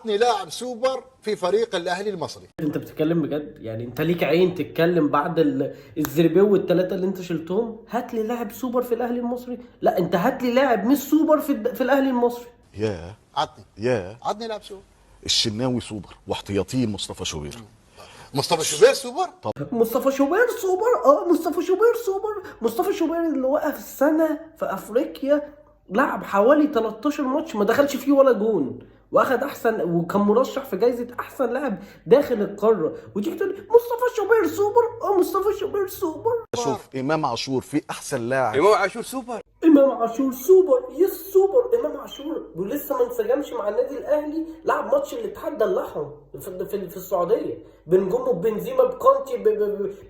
عطني لاعب سوبر في فريق الاهلي المصري. انت بتتكلم بجد؟ يعني انت ليك عين تتكلم بعد الزربيو والثلاثة اللي انت شلتهم؟ هات لي لاعب سوبر في الاهلي المصري. لا انت هات لي لاعب مش سوبر في الاهلي المصري. يا عطني يا عطني لاعب سوبر. الشناوي سوبر، واحتياطيه مصطفى شوبير. مصطفى شوبير سوبر. مصطفى شوبير سوبر. مصطفى شوبير سوبر. مصطفى شوبير اللي وقف السنة في افريقيا، لعب حوالي 13 ماتش ما دخلش فيه ولا جون، واخد احسن، وكان مرشح في جايزة احسن لاعب داخل القاره، وتيجي تقول مصطفى شوبير سوبر. مصطفى شوبير سوبر. شوف امام عاشور في احسن لاعب. امام عاشور سوبر. امام عاشور سوبر، yes سوبر. امام عاشور ولسه ما انسجمش مع النادي الاهلي، لعب ماتش الاتحاد دلعهم في السعودية بنجومه، ببنزيما، بكونتي،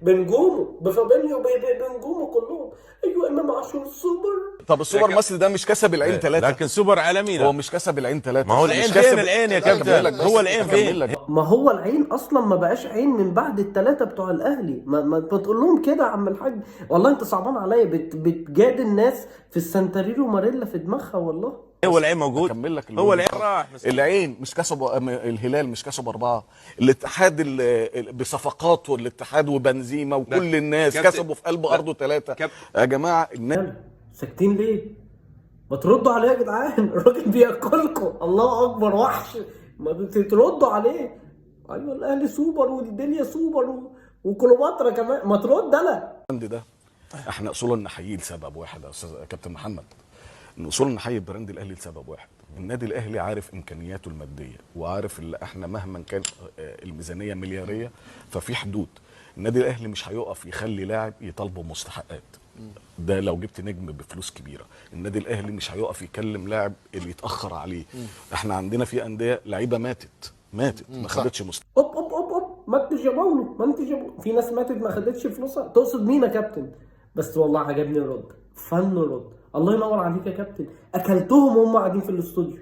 بنجومه، بفابينيو، بنجومه كلهم. ايوه امام عاشور سوبر. طب السوبر المصري ده مش كسب العين 3؟ لكن سوبر عالمي. هو مش كسب العين 3؟ ما هو العين فين؟ العين يا كابتن، هو العين فين؟ ما هو العين اصلا ما بقاش عين من بعد الثلاثة بتوع الاهلي. ما تقول لهم كده يا عم الحاج، والله انت صعبان عليا، بتجاد الناس في السنتريرو ماريلا في دماغها والله. هو العين موجود، اكمل لك. هو العين راح. العين مش كسب، الهلال مش كسب 4، الاتحاد بصفقاته، الاتحاد وبنزيما وكل الناس كسبوا في قلب ارضه 3. يا جماعة الناس ساكتين ليه؟ ما تردوا عليه يا جدعان، الراجل بياكلكم. الله اكبر، وحش، ما تردوا عليه. ايوه الاهلي سوبر والدنيا سوبر وكليوباترا كمان، ما ترد. انا ال brand ده احنا اصولا نحييه لسبب واحد يا استاذ كابتن محمد، ان اصولا نحيي brand الاهلي لسبب واحد، النادي الاهلي عارف امكانياته المادية، وعارف ان احنا مهما كان الميزانية ملياريه ففي حدود. النادي الاهلي مش هيقف يخلي لاعب يطالبه مستحقات، ده لو جبت نجم بفلوس كبيرة. النادي الاهلي مش هيقف يكلم لاعب اللي يتاخر عليه. احنا عندنا في اندية لعيبة ماتت ما خدتش مستحق. اوب اوب اوب اوب، ما انتوا جابولو، ما انتوا جابولو، في ناس ماتت ما خدتش فلوسها. تقصد مين يا كابتن؟ بس والله عجبني الرد، فن الرد، الله ينور عليك يا كابتن، اكلتهم وهم قاعدين في الاستوديو.